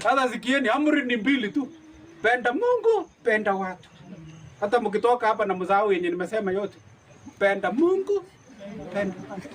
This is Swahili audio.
Sasa sikieni, amri ni mbili tu, penda Mungu, penda watu. Hata mkitoka hapa na msahau yenye nimesema yote, penda Mungu, penda watu.